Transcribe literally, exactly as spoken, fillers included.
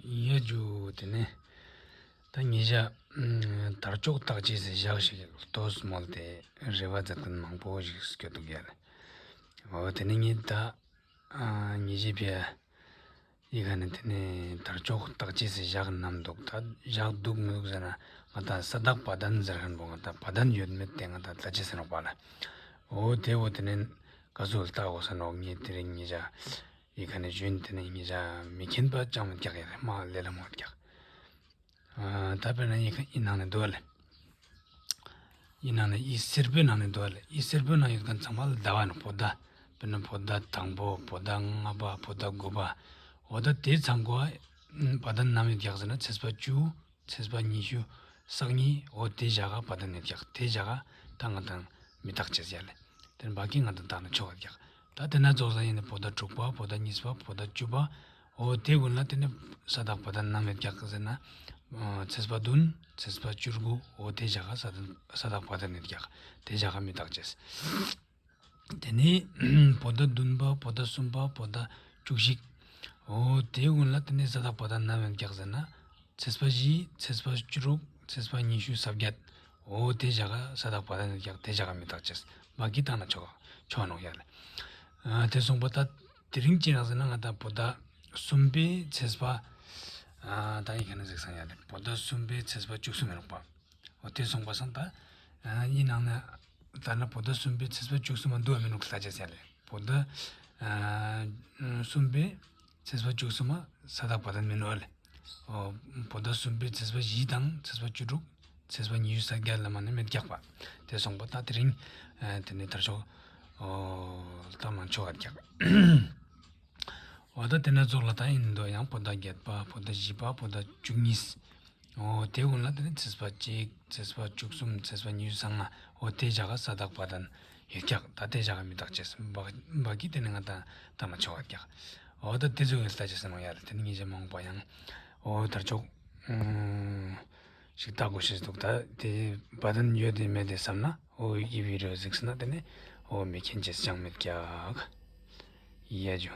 ཡ་ཇུ། དེ་ནས་ད་ཉེ་ཞ་དར་ལྕོག་བརྟག་དཔྱད་ཟེར་ཞག་ཞིག་ལྟོས་མོལ་ཏེ་རེ་བ་མཛད་མཁན་མང་པོ་ཞིག་སྐྱོད་འདུག་ཡ་ལ། འོ་དེ་ནས་ངས་ད་ཉེ་ཞའི་ཕི་ཡ་ཡི་ག་ནས་དེ་ནས་དར་ལྕོག་བརྟག་དཔྱད་ཟེར་ཞག་བསྣམས་འདུག་ད་ཞག་འདུག་མི་འདུག་ཟེར་ན། ང་ད་ས་བདག་པ་དན་ཟེར་མཁན་པོ་ང་ད་པ་དན་ཡོད་མེད་དེ་ང་ད་ལྟ་ཅི་ཟེར་ནོག་པ་ལ། འོ་དེ་འོ་དེ་ནས་ག་ཚོད་ལྟ་དགོས་ས་ནོག་ངས་དེ་རིང་ཉེ་ཞ་ཡི་ག་ནས་གཞོན་དེ་ནས་ཉེ་ཞ་མི་མཁྱེན་པ་ཅང་མི་རྒྱག་ཡ་རེད། མ་ལས་ལ་མ་རྒྱག་ཨ་ད་དཔེར་ན་ཡི་ག་ཡི་ནང་ནས་འདུག་ལེ། ཡི་ནང་ནས་ཡི་སེར་པོའི་ནང་ནས་འདུག་ལེ། ཡི་སེར་པོའི་ནང་ཡོད་མཁན་ཚང་མ་ལ་ཟླ་བ་ནི་བོད་ཟླ། དཔེར་ན་བོད་ཟླ་དང་པོ། བོད་ཟླ་ལྔ་པ། བོད་ཟླ་དགུ་པ། འོ་ད་དེ་ཚང་གོ་པ་དན་ནམ་ཡོད་རྒྱག་ཟེར་ན་ཚེས་པ་བཅུ། ཚེས་པ་ཉི་ཤུ་རྩ་གཉིས། འོ་དེ་ཞག་ག་པ་དན་ཡོད་རྒྱག་དེ་ཞག་ག་ད་ང་དང་མི་རྟག་ཅེས་ཡ་ལེ། དེ་ནས་བ་གི་ང་དང་བཏགས་ན་ཆོག་ག་རྒྱག་ད་དེ་ན་རྫོགས་ས་ཡིན་ན་བོད་ཟླ་དྲུག་པ། བོད་ཟླ་གཉིས་པ། བོད་ཟླ་བཅུ་པ། འོ་དེ་ཀུན་ལ་དེ་ནས་ས་བདག་པ་དན་ནམ་ཡོད་རྒྱག་ཟེར་ན། ཨ་ཚེས་པ་བདུན། ཚེས་པ་བཅུ་དགུ། འོ་དེ་ཞག་ག་ས་བདག་ས་བདག་པ་དན་ཡོད་རྒྱག་དེ་ཞག་ག་མི་རྟག་ཅེས། དེ་ནས་བོད་ཟླ་བདུན་པ། བོད་ཟླ་གསུམ་པ། བོད་ཟླ་བཅུ་གཅིག་འོ་དེ་ཀུན་ལ་དེ་ནས་ས་བདག་པ་དན་ནམ་ཡོད་རྒྱག་ཟེར་ན། ཚེས་པ་བཞི། ཚེས་པ་བཅུ་དྲུག་ཚེས་པ་ཉི་ཤུ་རྩ་བརྒྱད། འོ་དེ་ཞག་ག་ས་བདག་པ་དན་ཡོད་རྒྱག་དེ་ཞག་ག་མི་རྟག་ཅེས། བ་གི་བཏགས་ན་ཆོག་ཆོག་ནོག་ཡ་ལེ། ཨ་དེ་སོང་པ་ད་དེ་རིང་ཅི་ནང་ཟེར་ན་ང་ད་བོད་ཟླ་གསུམ་པའི་ཚེས་པ། ཨ་ད་ཡི་ག་ནས་གཟིགས་སང་ཡ་ལེ། བོད་ཟླ་གསུམ་པའི་ཚེས་པ་བཅུ་གསུམ་མི་རུག་པ། འོ་དེ་སོང་པ་སང་ད། ཨ་ཡི་ནང་ན་ད་ན་བོད་ཟླ་གསུམ་པའི་ཚེས་པ་བཅུ་གསུམ་མ་འདུག་མི་རུག་ལྟ་ཅེས་ཡ་ལེ། བོད་ཟླ་ཨ་གསུམ་པའི་ཚེས་པ་བཅུ་གསུམ་མ་ས་བདག་པ་དན་མི་འདུག་ལེ། འོ་བོད་ཟླ་གསུམ་པའི་ཚེས་པ་བཞི་དང་ཚེས་པ་བཅུ་དྲུག་ཚེས་པ་ཉི་ཤུ་རྩ་བརྒྱད་ལ་མ་ནི་མི་རྒྱག་པ། དེ་སོང་པ་ད་དེ་རིང་ཨ་དེ་ནས་དར་ལྕོག་འོ་ལྟ་མ་ཆོག་ག་རྒྱག་འོ་ད་དེ་ན་རྫོགས་ལ་ད་ཡིན་འདུག་ཡང་བོད་ཟླ་བརྒྱད་པ། བོད་ཟླ་བཞི་པ། བོད་ཟླ་བཅུ་གཉིས། འོ་དེ་ཀུན་ལ་དེ་ནས་ཚེས་པ་གཅིག་ཚེས་པ་བཅུ་གསུམ། ཚེས་པ་ཉི་ཤུ་རྩ་ལྔ། འོ་དེ་ཞག་ག་ས་བདག་པ་དན་ཡོད་རྒྱག་ད་དེ་ཞག་ག་མི་རྟག་ཅེས། བ་བ་གི་དེ་ནས་ང་ད་ལྟ་མ་ཆོག་ག་རྒྱག་འོ་ད་དེ་ཚོ་ཡོད་ལྟ་ཅེས་ཟེར་ནོག་ཡ་ལེ། དེ་ནས་ཉེ་ཞ་མང་པོ་ཡང་འོ་དར་ལྕོག་ཨ་ཞིག་བལྟ་དགོས་ཤེས་འདུག་ད་དེ་པ་དན་ཡོད་དེ་མེད་དེ་བསམ་ན་འོ་ཡི་བི་ཌི་ཡོ་གཟིགས་ན་དེ་ནས་འོ་མི་མཁྱེན་ཅེས་ཅང་མི་རྒྱག་ཡ་ཇུ།